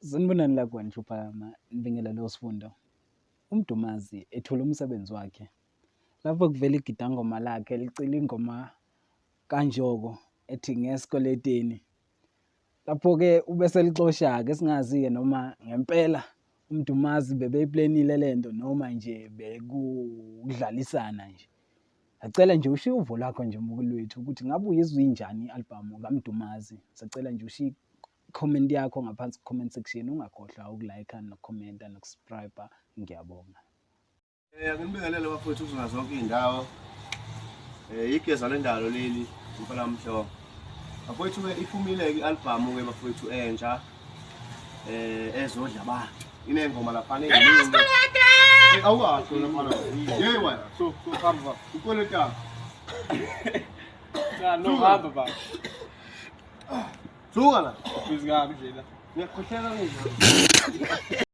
Sanibonani la kuwena Shuphakama, ngibingelele uSifundo. UMdumazi ethula umsebenzi wakhe. Lapho kuvela igidangoma lakhe licula ingoma kaNjoko ethi ngesikweletini. Lapho-ke ubeselixosha-ke singazi-ke noma ngempela uMdumazi bebeyiplenile le nto noma nje bekukudlalisana nje. Sacela nje ushiye uvo lwakho nje mbukeli wethu ukuthi ngabe uyizwa injani i-albhamu kaMdumazi. Sacela nje ushiye comment yakho ngaphansi ku-comment section ungakhohlwa uku-like nokukhomenta nokusubscribe ngiyabonga. Nginibingelele bafowethu kuzona zonke iy'ndawo. Igeza lendalo leli umfana wamhlophe. Bafowethu-ke iphumile-ke i-albhamu-ke bafowethu entsha ezodla abantu. Iney'ngoma laphana ey'ningi. Awukasho wena mfana. Yey wena. So, so hamba baba. Ukweleta. Cha, no hamba baba. Suka la. Busy kabi nje la. Ngiyakhohlela nje.